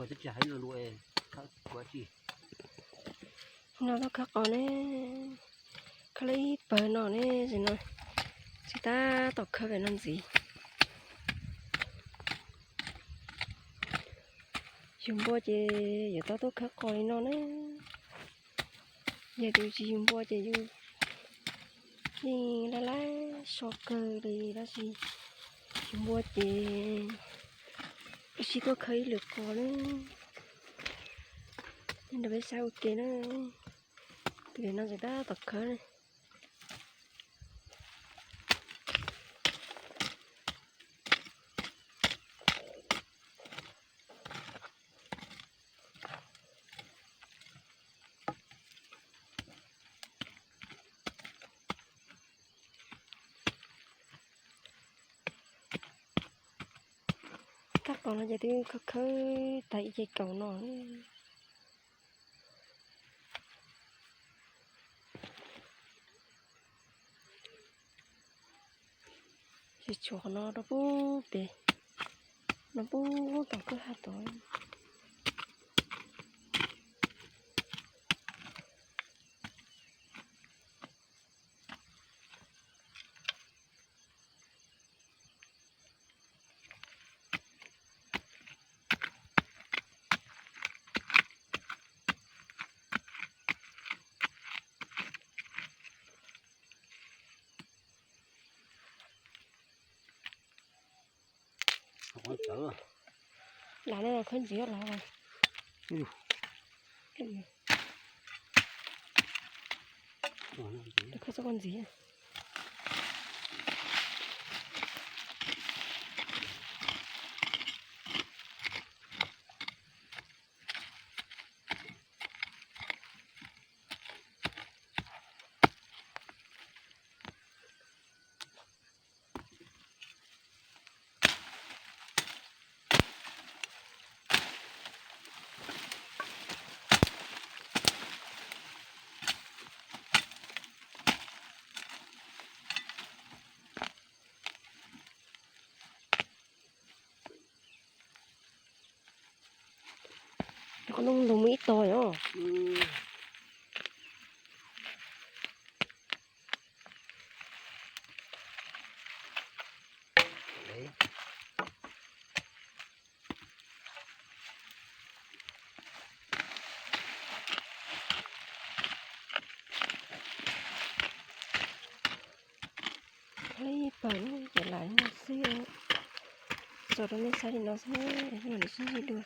No tuaj khawb qos ne, khawb li ib pawg no ne, tsis no, tsis tab tom khawb pem no ntxiv. Yug npua ces yuav tau tuaj khawb qos li no na. Yog tus tsis yug npua ces yus yeej laj laj so kawg li tab sis yug npua ces wb sib tuaj khawb ib lwm qos na. Nrog peb saib ua ke na. Tus no tsis tab tom khawb ne. Kab qos no ces twb khawb khawb tag ib ce kaus no. Tsis tshuav qhov no rau pub pem, no pub tom kwj ha tod. Lav no khawb ntxiv los. Khawb txoj koj ntxiv. Qos no ntug muaj ib tog os. Ib pawg ces lam no xwb, tso rau nej saib li no xwb, mam li sib ntsib dua.